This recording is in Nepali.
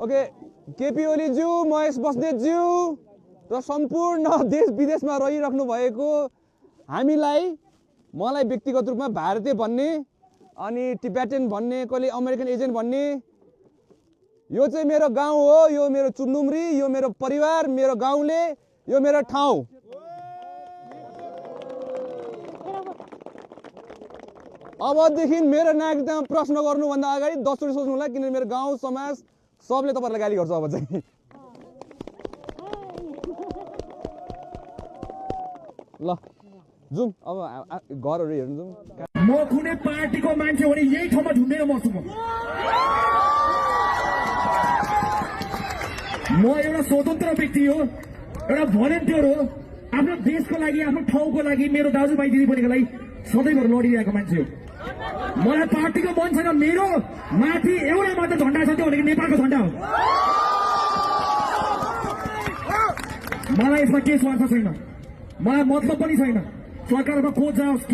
ओके केपी ओलीज्यू महेश बस्नेतज्यू र सम्पूर्ण देश विदेशमा रहिराख्नु भएको हामीलाई मलाई व्यक्तिगत रूपमा भारतीय भन्ने अनि टिबेटन भन्ने कसले अमेरिकन एजेन्ट भन्ने यो चाहिँ मेरो गाउँ हो यो मेरो चुन्डुम्री यो मेरो परिवार मेरो गाउँले यो मेरो ठाउँ अबदेखि मेरो नागरिकतामा प्रश्न गर्नुभन्दा अगाडि 10 चोटि सोच्नु होला किनभने मेरो गाउँ समाज सबले तपाईहरुलाई गाली गर्छ अब चाहिँ ल जुम अब घरहरु हेर्नु जुम म कुनै पार्टीको मान्छे हो नि यही ठाउँमा ढुन्डेर मर्छु म एउटा स्वतन्त्र व्यक्ति हो एउटा भलेन्टियर हो आफ्नो देशको लागि आफ्नो ठाउँको लागि मेरो दाजुभाइ दिदीबहिनीको लागि सधैँभर लडिरहेको मान्छे हो मलाई पार्टीको मन छैन मेरो माथि एउटा मात्र झण्डा छ त्यो भनेको नेपालको झण्डा हो मलाई यसमा के स्वार्थ छैन मलाई मतलब पनि छैन सरकारमा को जाओस्